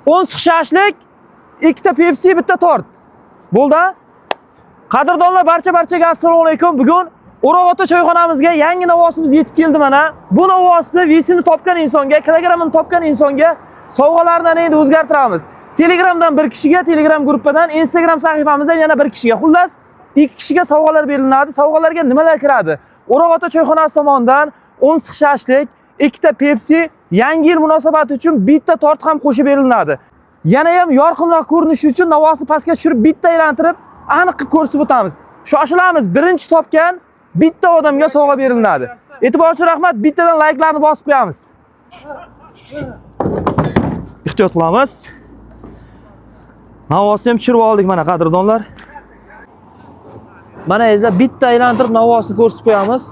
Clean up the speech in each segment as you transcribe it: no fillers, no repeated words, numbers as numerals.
10 six shashlik, ikkita Pepsi, bitta tort. Bo'ldi? A? Qadrdonlar, barcha-barchaga assalomu alaykum. Bugun O'roq ota choyxonamizga yangi navosimiz yetib keldi mana. Bu navosni vesini topgan insonga, kilogrammini topgan insonga sovg'alarni endi o'zgartiramiz. Telegramdan bir kishiga, Telegram gruppadan, Instagram sahifamizdan yana bir kishiga. Xullas, ikki kishiga sovg'alar beriladi. Sovg'alarga nimalar kiradi? O'roq ota choyxonasi tomonidan 10 six shashlik, ikkita Pepsi, yangi yil munosabati uchun bitta tort ham qo'shib beriladi. Yana ham yorqinroq ko'rinishi uchun navosni pastga tushirib bitta aylantirib aniq qilib ko'rsatib o'tamiz. Shoshilamiz, birinchi topgan bitta odamga sovg'a beriladi. E'tibor uchun rahmat, bittadan layklarni bosib qo'yamiz. Ehtiyot qilamiz. Navosni ham tushirib oldik mana qadrdonlar. Mana azizlar bitta aylantirib navosni ko'rsatib qo'yamiz.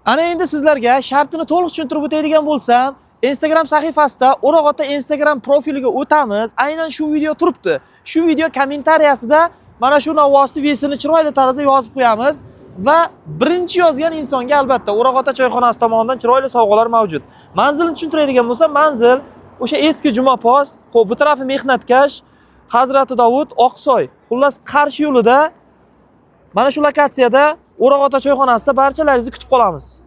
Ana endi sizlarga shartini to'liq tushuntirib o'tadigan bo'lsam, Instagram sahifasida O'roq ota Instagram profiliga o'tamiz. Aynan shu video turibdi. Shu video kommentariyasida mana shu navosni vesini chiroyli tarzda yozib qo'yamiz va birinchi yozgan insonga albatta O'roq ota choyxonasi tomonidan chiroyli sovg'alar mavjud. Manzilni tushuntiradigan bo'lsam, manzil o'sha eski Juma post, xo'p, bu tarafi mehnatkash, Hazrati Dovud, Oqsoy. Xullas, Qarshi yo'lida mana shu lokatsiyada O'roq ota choyxonasida barchalaringizni kutib qolamiz.